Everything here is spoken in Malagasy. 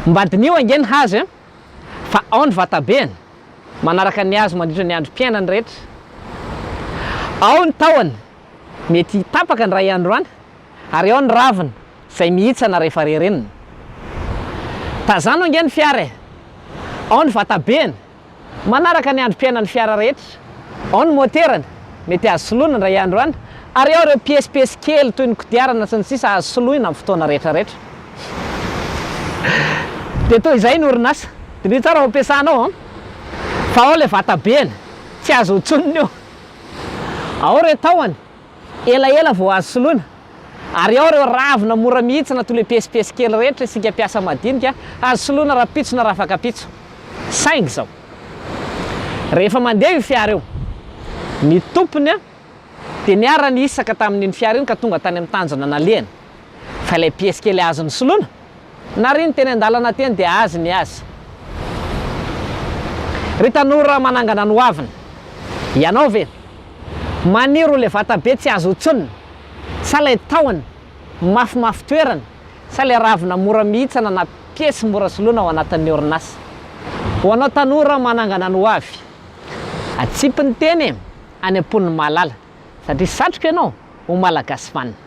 Mba diniho ange ny hazo e! Fa ao ny vatabeny, manaraka ny hazo mandritra ny androm-piainany rehetra. Ao ny tahony, mety hitapaka indray andro any, ary ao ny raviny, izay mihitsana rehefa ririnina. Tazano ange ny fiara e! Ao ny vatabeny, Manaraka ny androm-piainan'ny fiara rehetra, ao ny moterany, mety azo soloina indray andro any, ary ao ireo piesipiesy kely toy ny kodiarana sy ny sisa azo soloina amin'ny fotoana rehetra rehetra. Dia toy izay ny orinasa. Diniho tsara ao am-piasana ao an! Fa ao ilay vatabeny, tsy azo hotsonina io. Ao ireo tahony, Elaela vao azo soloina. Ary ao ireo ravina mora mihitsina toy ilay piesipiesy kely rehetra isika mpiasa madinika, azo soloina rahampitso na rahafakampitso. Saingy izao, rehefa mandeha io fiara io, ny tompony dia niara-nihisaka tamin'iny fiara iny ka tonga tany amin'ny tanjona nalehany. Fa ilay piesy kely azony soloina, Nariany teny an-dalana teny dia azy ny azy. Ry tanora manangana ny hoaviny, ianao ve maniry ho ilay vatabe tsy azo hotsonina, sa ilay tahony mafimafy toerana, sa ilay ravina mora mihitsana na piesy mora soloina ao anatin'ny orinasa? Ho anao tanora manangana ny hoavy, atsipy ny teny e, any am-pon'ny mahalala, satria satriko ianao ho Malagasy vanona.